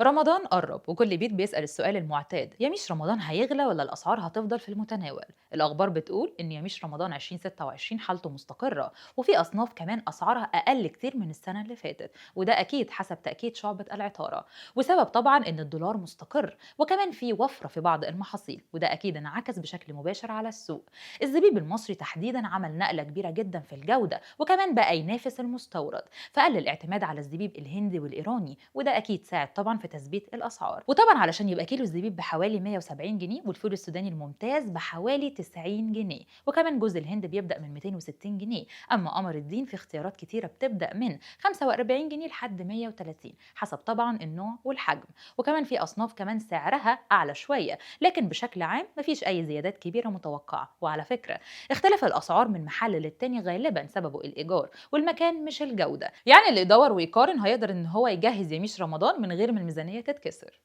رمضان قرب وكل بيت بيسأل السؤال المعتاد: يميش رمضان هيغلى ولا الأسعار هتفضل في المتناول؟ الأخبار بتقول إن يميش رمضان 2026 حالته مستقرة، وفي أصناف كمان أسعارها أقل كتير من السنة اللي فاتت، وده أكيد حسب تأكيد شعبة العطارة. وسبب طبعا إن الدولار مستقر، وكمان في وفرة في بعض المحاصيل، وده أكيد انعكس بشكل مباشر على السوق. الزبيب المصري تحديدا عمل نقلة كبيرة جدا في الجودة، وكمان بقى ينافس المستورد، فقل الاعتماد على الزبيب الهندي والإيراني، وده أكيد ساعد طبعا في تثبيت الأسعار. وطبعا علشان يبقى كيلو الزبيب بحوالي 170 جنيه، والفول السوداني الممتاز بحوالي 90 جنيه، وكمان جوز الهند بيبدأ من 260 جنيه. أما قمر الدين في اختيارات كتيرة بتبدأ من 45 جنيه لحد 130 حسب طبعا النوع والحجم، وكمان في أصناف كمان سعرها أعلى شوية، لكن بشكل عام مفيش أي زيادات كبيرة متوقعة. وعلى فكرة اختلاف الأسعار من محل للتاني غالبا سببه الإيجار والمكان مش الجودة، يعني اللي يدور ويقارن هيقدر ان هو يجهز يميش رمضان من غير ما الميزانية تتكسر.